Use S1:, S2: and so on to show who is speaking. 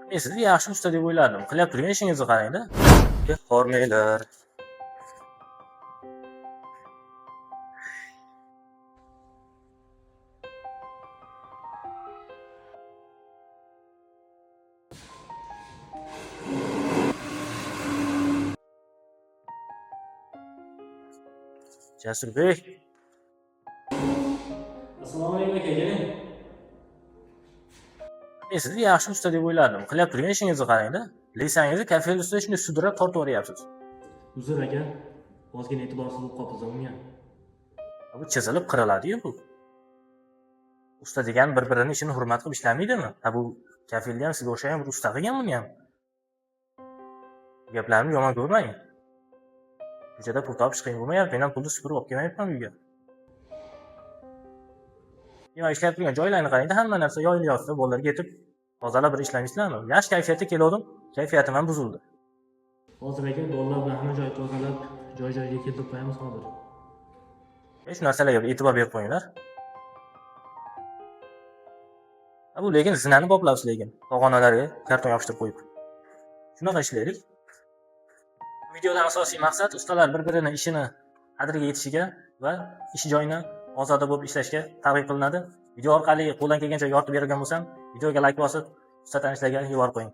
S1: Men sizni yaxshi usta deb o'ylardim. Qilyap turgan ishingizni qarang-da. Hormanglar. Jasurbek.
S2: Assalomu alaykum aka, keling.
S1: Men sizni yaxshi usta deb o'ylardim. Qilyap turgan ishingizni qarang-da. Lisangizni kafel ustida shunday sudrab tortib yuboryapsiz.
S2: Uzr aka, ozgina e'tiborsiz bo'lib qolibmiz unga.
S1: Bu chizilib qiriladi-yu bu. Usta degan bir-birini ishini hurmat qilib ishlamaydimi? Ha, bu kafelni ham sizga o'xshagan bir usta qilgan buni ham. Bu gaplarni yomon ko'rmang. Ko'chada pul topish qiyin bo'lmayapti. Men ham pulni supurib olib kelmayapman uyga. Demak, ishlab turgan joylarni qarang-da, hamma narsa yoyilib yotibdi. Bolalarga yetib tozalab bir ishlamaysizlarmi? Yaxshi kayfiyatda kelgandim, kayfiyatim ham buzildi.
S2: Hozir aka, bolalar bilan hamma joyni tozalab, joy-joyiga keltirib qo'yamiz hozir.
S1: Shu narsalarga bir e'tibor berib qo'yinglar. Ha, bu lekin zinani boplabsiz lekin. Pog'onalarga karton yopishtirib qo'yib. Shunaqa ishlaylik. Videodan asosiy maqsad ustalar bir-birini ishini qadriga yetishiga va ish joyini ozoda bo'lib ishlashga targ'ib qilinadi. Video orqali qo'ldan kelgancha yoritib bergan bo'lsam, videoga like bosib, usta tanishlarga yuborib qo'ying.